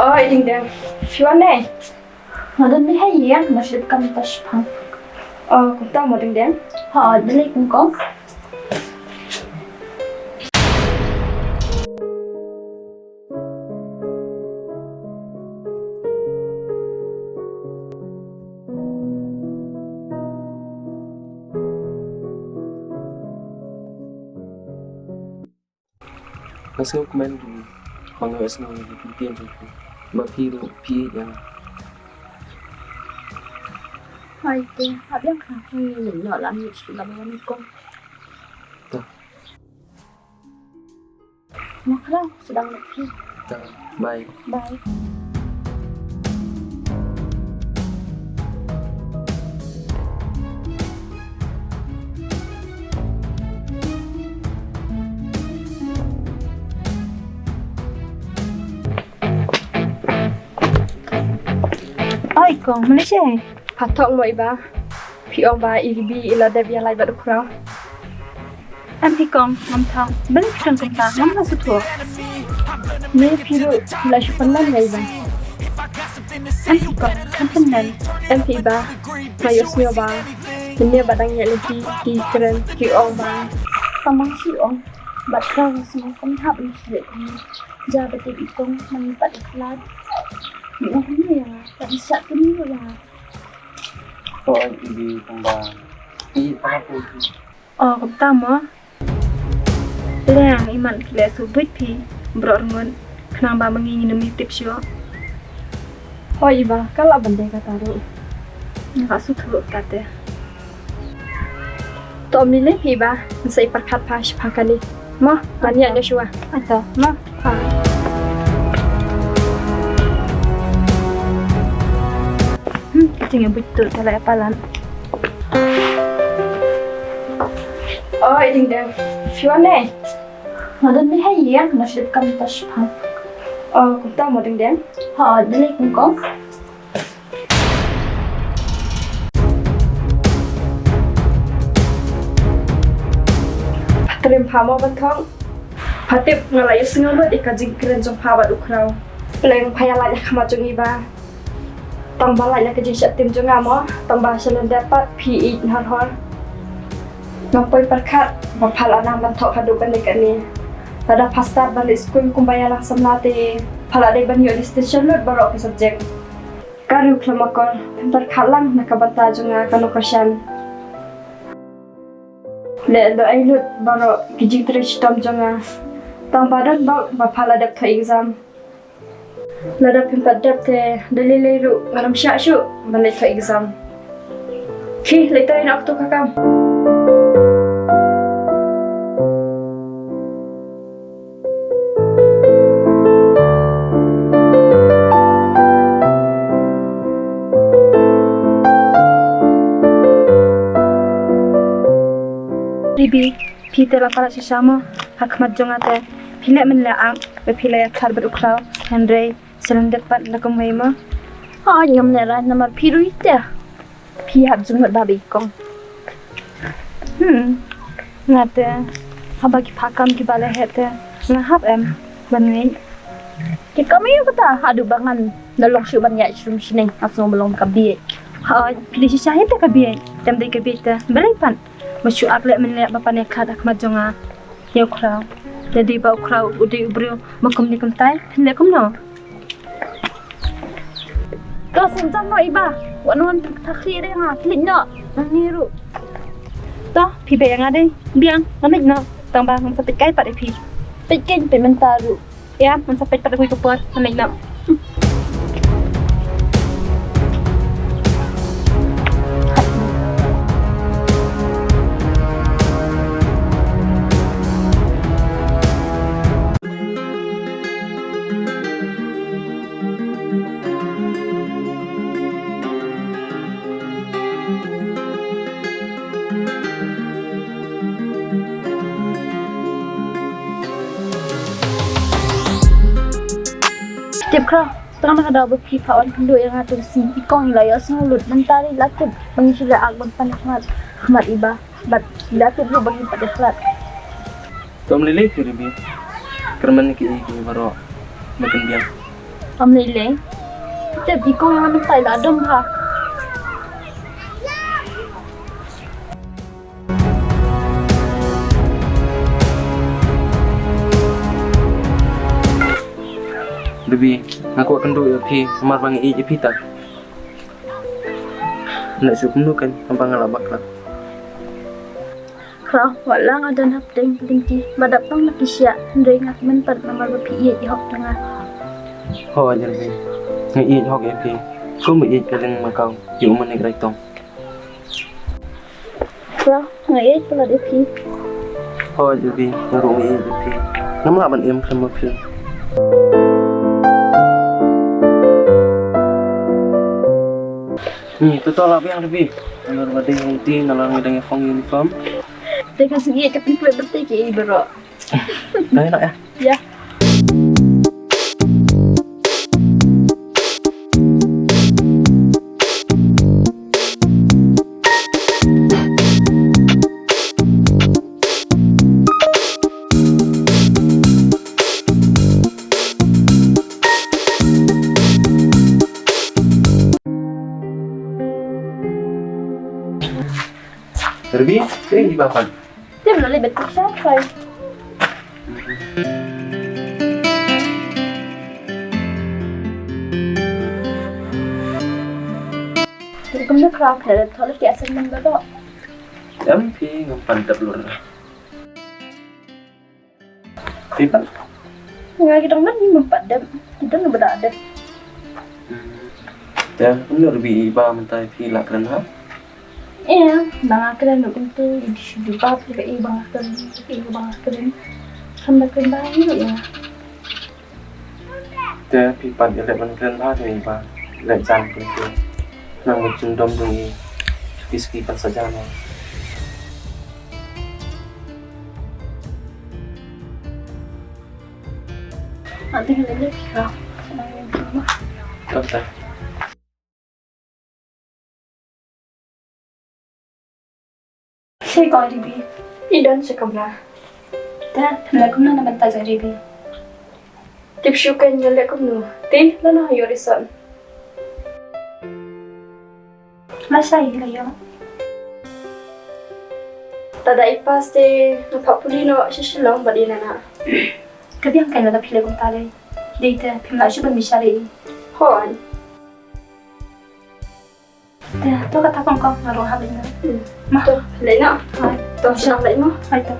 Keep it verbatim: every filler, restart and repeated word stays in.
Oi, Ding Deng. Phi wan ne? Nga don ne ha ïing, nga shu dep kam ta shipang. Oh, kumta mo, Ding Deng? Ha, dei kong kong. Nga sngewkmen ruh ba nga ïohsngew ïa ki ktien jong phi ba phi ruh phi ïeit ïa nga. Hai te, hap ïa nga, ngi ïoh lyngngoh sha ka ban wan kong. Ta. Nga khlem sdang leh phi. Ta, bye. Bye. Oi kong, mane shi? Pha thok mo Iba. Phi ong ba i Ribi i la dep ïa lait bad u Khraw. Em phi kong, ngam thang. Balei phi kong kumta, ngam lah sngewthuh. Ne phi ruh la shu pynlong ïa Iba. Em phi kong, ngam pynlong. Em phi Iba. Nga ïohsngew ba mynne ba dang ïaid lynti ki kren ki ong ba. Tang ba shu ong ba Khraw sngewkmen hap ïa shu leh kumne. Ja ba tip i kong man pat i khlad. Ni ong kumne ïa nga, ka i shat kumne ïa nga. Ko i bi kong ba. I pa ko. Oh, kumta mo. Leng imat phi leh shu buit phi, baroh arngut, khnang ba ma ngi ngin ym tip shuh. Hooid Iba, ka lah ban dei kata ruh. Nga sngewthuh kata. To ym lei lei phi Iba, ngan sa ïa pyrkhat pha shaphang kane. Mo, ngan ïaid noh shuwa. Ata, mo. Ha. Hmm, ka jingïabuit to ka la ïa palat. Oi, Ding Deng. Phi wan ne? Nga don ne ha ïing, nga shu dep kam ta shipang. Oh, kumta mo Ding Deng? Ha, dei kong kong. Pha triem pha mo Banthong. Pha tip nga la ïohsngew lut ïa ka jingkren jong pha bad u Khraw. Pleng pha ïa lait ha khmat jong ngi ba. Tang ba lait na ka jingshah tim jong nga mo, tang ba sha lyndet pat phi ïeit nahor. Ngam poi pyrkhat ba pha la nang ban thoh haduh kane kane. Lada pha start ban leit skul kumba ïalang samla te pha la dei ban ïoh distinction lut baroh ki subject. Ka riew khlem akor, phim pyrkhat lang na ka bynta jong nga ka nongkyrshan. Leh doh ei lut baroh ki jingtrei shitom jong nga. Tang ba don bok ba pha la dep thoh exam. Lada phim pat dep te da lei lei ruh ngan ym shah shuh ban leit thoh exam. Khie leit trei na okto ka kam. Ribi, phi te la palat shisha mo ha khmat jong nga te. Phi leh men leh ak ba phi la ïakhlad bad u Khraw, hynrei sha lyndet pat la kumwei mo. Hooid, ngam leh raiñ namar phi ruh ïeit te. Phi hap jingmut ba bikong. Hmm. Nga te haba ki pha kam kiba la heh te nga hap em ban ngeit. Ki kam ïa kata haduh ba ngan da long shuh ban ïaid shrum shineng, nga sngew ba long ka bieit. Hooid, phi dei shisha hi te ka bieit. Tem dei ka bieit te balei pat ba shu ak leh men leh ba pan ïakhlad ha khmat jong nga ïa u Khraw. Lada dei ba u Khraw u dei u briew ba kumne kumtai, phin leh kumno? To sngewthuh noh Iba. Wat wan thakri re nga, leit noh. Nangne ruh. To, phi beh ïa nga dei. Biang, nga leit noh. Tang ba ngan sa peit kai pat ïa phi. Peit kai peit mynta ruh. Ïa, ngan sa peit pat ïa phi ka por, nga leit noh. Tip Khraw, tang na ka daw ba phi pha wan kynduh ïa nga tu sngi, i kong i la ïohsngew lut, mynta i la tip ba ngi shu leh ak ban pan ïa khmat, khmat Iba, bad i la tip ruh ba ngi pat ïa khmat. To ym lei lei phi Ribi. Kyrmen ïa kiei kiei baroh ba kin biang. Am lei lei. Te bi ko yang mentai la dom ha. Ruby, nga kwah kynduh ïa phi, namar ba nga ïeit ïa phi ta. Nga shu kumno kan, namar ba nga la bakla. Khraw, wat la nga don hapdeng lynti, ba dap tang na phi sha, hynrei nga kmen pat namar ba phi ïeit ïa hok jong nga. Ho, Ruby, nga ïeit hok ïa phi. Kumba ïeit ka lyngma kaw ïa u Manik Raitong. Khraw, nga ïeit palat ïa phi. Ho, Ruby, nga ruh nga ïeit ïa phi. Ngam lah ban im khlem ma phi. Ni, to to lah biang, Ruby. Nalor ba dei lynti, nalor ngi dang ïa phong uniform. Te ka sngi ka pynkloi birthday ki baroh. Dei noh ïa. Ïa. Ruby, sini di bawah. Te mlale betul sa kai. Te kumno kra kra thole ki assignment ba do. Em phi ngam pan dep lur. Phi pat? Nga ki dang ban ni mem pat dep. Ki dang ba da dep. Te kumno Ruby, i ba mynta phi la kren ha? Ïa, ba nga kren ruh kumtu, i shu jubab ïa i ba nga kren, i ba nga kren. Khlem da kren ba ïa i ruh ïa. Te phi pat ïa leh ban kren bha ïa i ba leh jan kumtu. Nang ba jingdom jong i suki suki kan sa jan. Ati ka lele phi ka. Kata. Sai ko Ruby. I don sa kamra. Ta, la kumno na banta sa Ruby. Tip shu kan ïa leh kumno. Ti, la na ïoh result. Lashai la ïoh. Tada i pass te nga phah pule noh sha Shillong bad i Nana. Ka biang kein lada phi leh kumta lei. Dei te phim lah shuh ban bishar ïa i. Hooid. Te to kata kong kong nga ruh hap leit noh. Hmm. Ma. To leit noh. Hooid. To sdang leit noh. Hooid to.